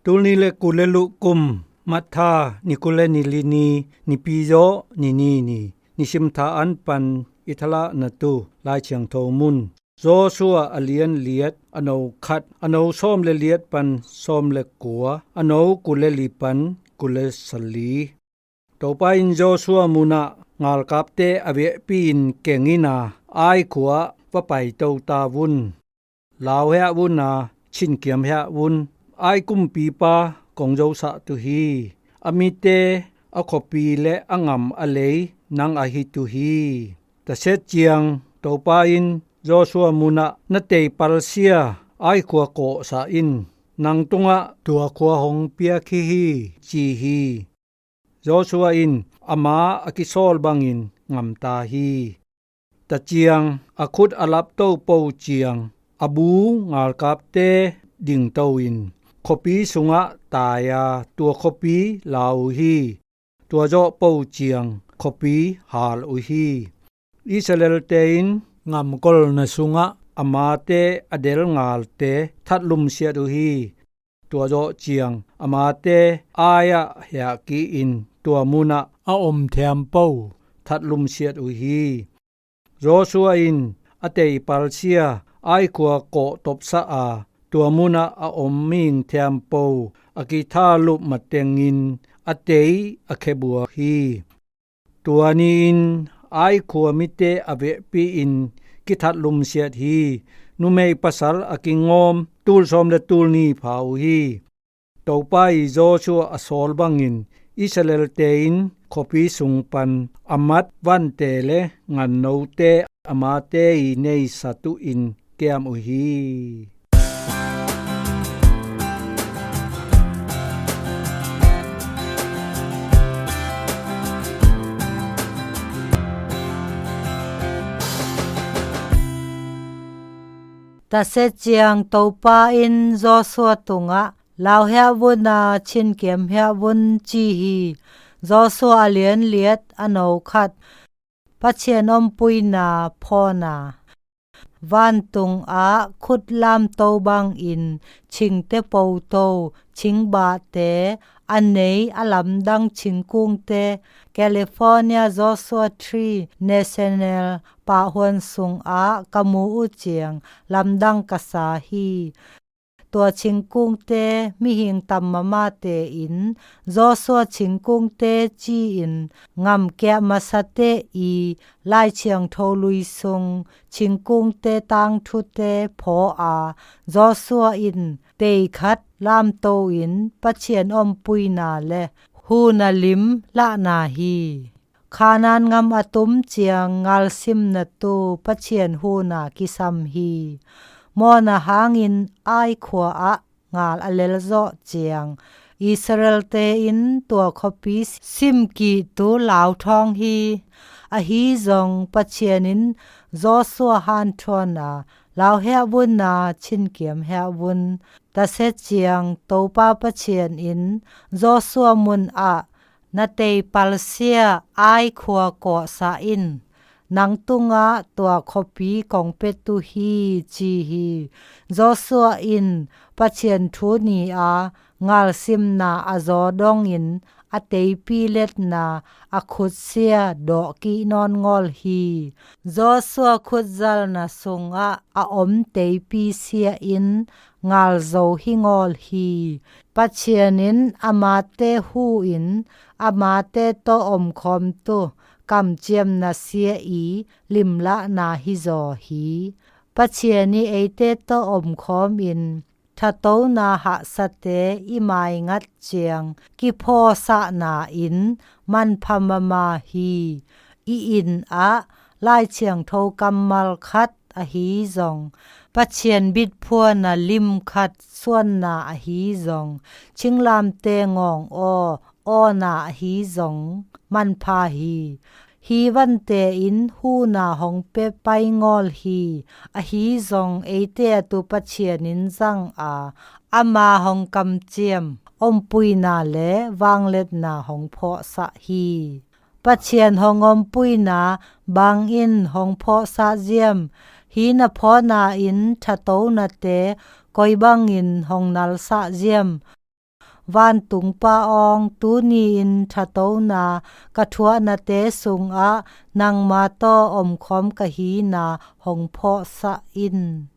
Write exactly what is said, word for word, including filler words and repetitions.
Tulni le kul le luh kum, Matha ni kul le ni li ni, Nipi zawh ni ni ni, nisim tha an pan i thalah na tu Lai Thiangtho mun. Joshua a lian liat, a no khat, a no sawm le liat pan sawm le kua, a no kul le li pan kul le sali. Topa in Joshua munah ngalkapte a vehpi in keng in a, Ai khua ah va paito ta vun. Lau hiah vun a, chinkiam hiah vun. Ai kumpipa kong zosah tu hi. A mite, a khuapi le a ngam a lei nang a hi tu hi. Taset ciang Topa in Joshua munah na teipalsia Ai khua kawhsah in. Nang tungah tua khua hong piak hi hi, ci hi. Joshua in ama a kisawl bangin ngamta hi. Taciang a khut a lapto po ciang a bu ngalkapte dingto in khuapi sungah tai a tua khuapi lau uh hi. Tua zawh po ciang khuapi hal uh hi. Israelte in ngamgolna sungah amate a del ngalte thatlumsiat uh hi. Tua zawh ciang amate Ai-ah hiahki in tua munah a om thiampo thatlumsiat uh hi. Joshua in a teipalsia Ai khua kawhtopsah a, tua munah a om mihing thiampo a kithalup matengin a tei a khebuak hi. Tua ni-in Ai khua mite a vehpi in kithatlumsiat hi. Numei pasal a kingawm tul sawm le tul ni pha uh hi. Topa i Joshua a sawl bangin Israelte in khuapi sung pan a mat vante le ngannote amate i neisa tuh in kiam uh hi. Taset ciang Topa in Joshua tungah, lau hiah vun a, chinkiam hiah vun, ci hi. Joshua a lian liat, a no khat. Pathian ompuina phawn a, vantung ah khut lamto bangin chingte poto, chingbahte, a nei a lamdang chingkungte, California Joshua Tree National Park huan sungah ka mu uh ciang lamdang ka sa hi. Tua chingkungte mihing tam mamate in Joshua chingkungte ci-in ngamkiah masate i Lai Thiangtho lui sung chingkungte tangthute phaw a, Joshua in tei khat lamto in Pathian ompuina le hun a lim lahna hi. Khanaan ngam a tum ciang ngalsimna tu Pathian hun a kisam hi. Mawhna hangin Ai khua ah ngal a lel zawh ciang Israelte in tua khuapi simkih tu lauthawng hi. Ahi zong Pathian in Joshua hanthawn a, lau hiah vun a, chinkiam hiah vun. Taset ciang Topa Pathian in Joshua mun ah, na teipalsia Ai khua kawhsah in, nang tungah tua khuapi kong pia tu hi, ci hi. Joshua in Pathian thu ni a, ngalsimna a zaw dongin a teipi letna a khutsia dawhkih nawn ngawl hi. Joshua khutzalna sungah a om teipi sia in ngalzo hi ngawl hi. Pathian in amate hu in amate tawh omkhawm tu kamciamna sia i limlahna hi zaw hi. Pathian i eite tawh omkhawm in thatona hahsate i maingat ciang kiphawsahna in manpha mama hi. I inn ah Lai Thiangtho kammal khat ahi zong, Pathian bitphuana lim khat suanna ahi zong, chinglamte ngawng aw awna ahi zong manpha hi. Hi vante in huna hong pia pai ngawl hi. Ahi zong eite a tu Pathian in zang a, ama hong kamciam ompuina le vangliatna hong phawhsah hi. Pathian hong ompuina bangin hong phawhsah ziam? Hi na phawna in thatonate koi bangin hong nalsah ziam? Vantung Pa aw, tuni-in thatona ka thuahnate sungah nangma tawh omkhawm ka hihna hong phawksak in.